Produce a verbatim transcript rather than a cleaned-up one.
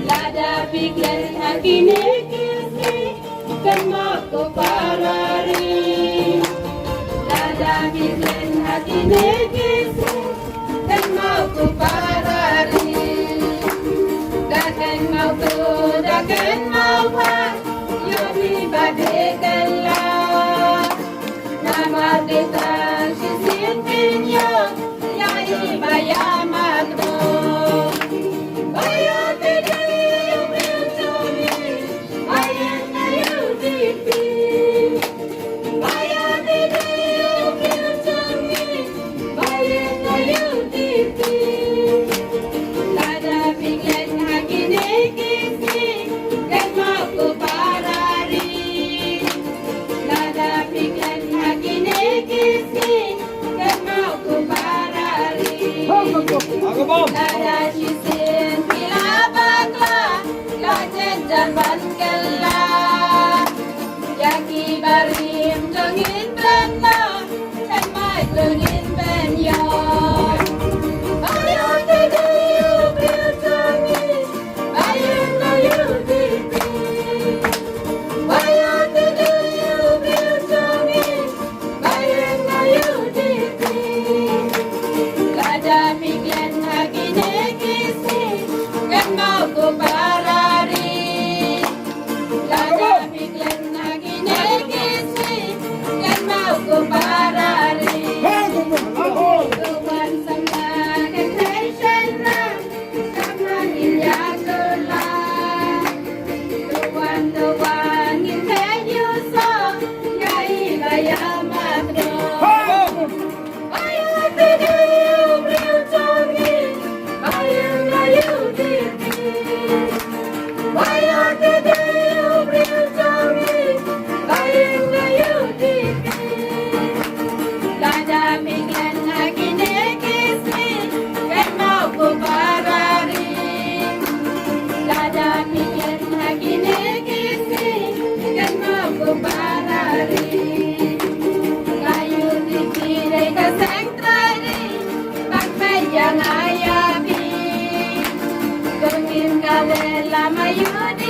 Lada phi klet ha kine ki sngi, kan map ko para ri. Lada phi klet ha kine ki sngi, kan map ko para ri. Da kan map to, da kan map ha, ïoh phi ba dei kylla. Namar dei tang shisien phin ïoh ïa i ba ïa map to. Ba ïoh te dei u briew jong ngi, ba ïeng na U D P. Ba ïoh te dei u briew jong ngi, ba ïeng na U D P. Lada phi klet ha kine ki sngi, kan map ko para ri. Lada phi klet ha kine ki sngi, kan map ko para ri. Lada shisien phi la bakla, la jan jan ban kylla. Ïa ki barim to ngin pynlong, kan map to ngin pynïoh. Ba ïoh te dei u briew jong ngi, ba ïeng na U D P. Ba ïoh te dei u briew jong ngi, ba ïeng na U D P. Lada phi klet ha kine ki sngi, kan map ko para ri. Lada phi klet ha kine ki sngi, kan map ko para ri. To wan samla kynthei shynrang, samla ngin ïaduh lang. To wan, to wan ngin peit ïa u soh, ïa i ba ïa map to. Ba ïoh te dei u briew jong ngi, ba ïeng na U D P. Ba ïoh te dei u briew jong ngi, ba ïeng na U D P. Lada phi klet ha kine ki sngi, kan map ko para ri. Lada phi klet ha kine ki sngi, kan map ko para ri. Ka U D P dei ka seng trai ri, ban peit ïa nga ïa phi. To ngim klet la ma U D